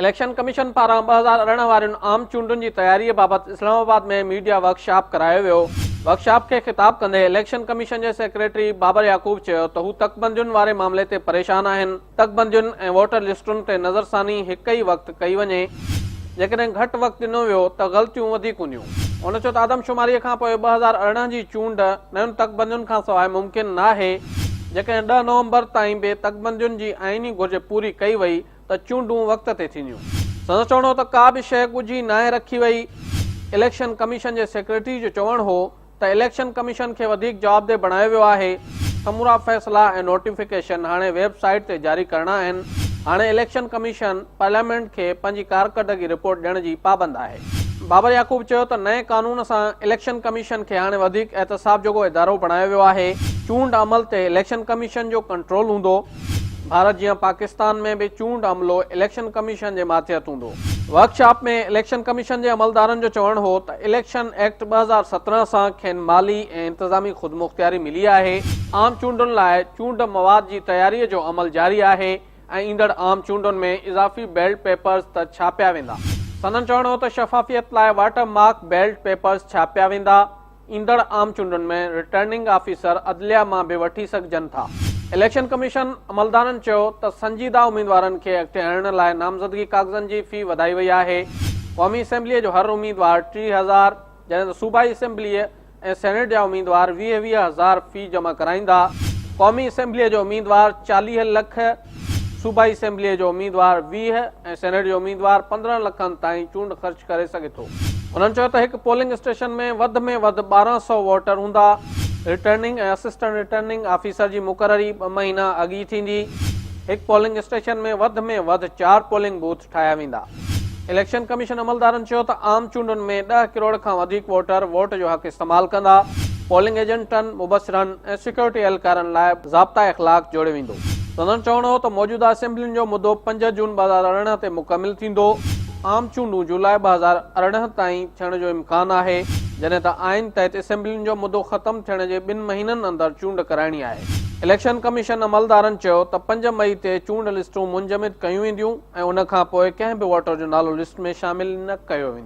Election commission پاران 2018 وارين عام چونڊن جي تياري بابت اسلام آباد ۾ ميڊيا ورڪشاپ ڪرايو ويو. ورڪشاپ کي خطاب ڪندي اليڪشن ڪميشن جي سيڪريٽري بابر يعقوب چيو ته هو تڪبندين واري معاملي تي پريشان آهن، تڪبندين ۽ ووٽر لسٽن تي نظرثاني هڪ ئي وقت ڪئي وڃي، جيڪڏهن گهٽ وقت ڏنو ويو ته غلطيون وڌيڪ هونديون. هن چيو ته آدمشماري کان پوء 2018 جي چونڊ نين تڪبندين کانسواء ممڪن ناهي، جيڪڏهن ڏهه نومبر تائين به تڪبندين جي آئيني گهرج پوري ڪئي وئي ته چونڊون وقت تي ٿينديون. سندس چوڻ هو ته ڪا به شيء ڳجهي ناهي رکي وئي. اليڪشن ڪميشن جي سيڪريٽري جو چوڻ هو ته اليڪشن ڪميشن کي وڌيڪ جوابده بڻايو ويو آهي، سمورا فيصلا ۽ نوٽيفڪيشن هاڻي ويب سائيٽ تي جاري ڪرڻا آهن، هاڻي اليڪشن ڪميشن پارليامينٽ کي پنهنجي ڪارڪردگي رپورٽ ڏيڻ جي پابند آهي. بابر يعقوب چيو ته نئين قانون سان اليڪشن ڪميشن کي هاڻي وڌيڪ احتساب جوڳو ادارو بڻايو ويو آهي، چونڊ عمل تي اليڪشن ڪميشن جو ڪنٽرول هوندو. ڀارت جيان پاڪستان ۾ به چونڊ عملو اليڪشن ڪميشن جي ماتحت هوندو. ورڪشاپ ۾ اليڪشن ڪميشن جي عملدارن جو چوڻ هو ته اليڪشن ايڪٽ 2017 سان کين مالي ۽ انتظامي خودمختياري ملي آهي، عام چونڊن لاء چونڊ مواد جي تياري جو عمل جاري آهي ۽ ايندڙ عام چونڊن ۾ اضافي بيلٽ پيپرز ته ڇاپيا ويندا. سندن چوڻ هو ته شفافيت لاء واٽر مارڪ بيلٽ پيپرز ڇاپيا ويندا. ايندڙ عام چونڊن ۾ رٽرننگ آفيسر عدليه مان به وٺي سگهجن ٿا. اليڪشن ڪميشن عملدارن چيو ته سنجيده اميدوارن کي اڳتي آڻڻ لاء نامزدگي ڪاغذن جي في وڌائي وئي آهي، قومي اسيمبليء جو هر اميدوار 3000 جڏهن ته صوبائي اسيمبليء ۽ سينيٽ جا اميدوار 20 20 هزار في جمع ڪرائيندا، قومي اسيمبليء جو اميدوار 40 لک، صوبائي اسيمبليء جو اميدوار 20 ۽ سينيٽ جو اميدوار 15 لکن تائين چونڊ خرچ ڪري سگهي ٿو. هنن چيو ته هڪ پولنگ اسٽيشن ۾ وڌ ۾ وڌ 1200 ووٽر هوندا، رٽرننگ ۽ اسسٽنٽ رٽرننگ آفيسر جي مقرري ٻه مهينا اڳ ئي ٿيندي، هڪ پولنگ اسٽيشن ۾ وڌ ۾ وڌ چار پولنگ بوٿ ٺاهيا ويندا. اليڪشن ڪميشن عملدارن چيو ته عام چونڊن ۾ ڏهه ڪروڙ کان وڌيڪ ووٽر ووٽ جو حق استعمال ڪندا، پولنگ ايجنٽن، مبصرن ۽ سيڪيورٽي اهلڪارن لاء ضابطا اخلاق جوڙيو ويندو. سندن چوڻ هو ته موجوده اسيمبلين جو مدو پنج جون 2018 تي مڪمل ٿيندو، عام چونڊون جولاء 2018 تائين ٿيڻ جو امڪان آهي، جڏهن ته آئين تحت اسيمبلين جو مدو ختم ٿيڻ جي ٻن مهينن اندر چونڊ ڪرائڻي آهي. اليڪشن ڪميشن عملدارن چيو ته پنج مئي تي چونڊ لسٽون منجمد ڪيون وينديون. ۽ ان کان پوء ڪنهن به ووٽر جو نالو لسٽ ۾ شامل نه ڪيو ويندو.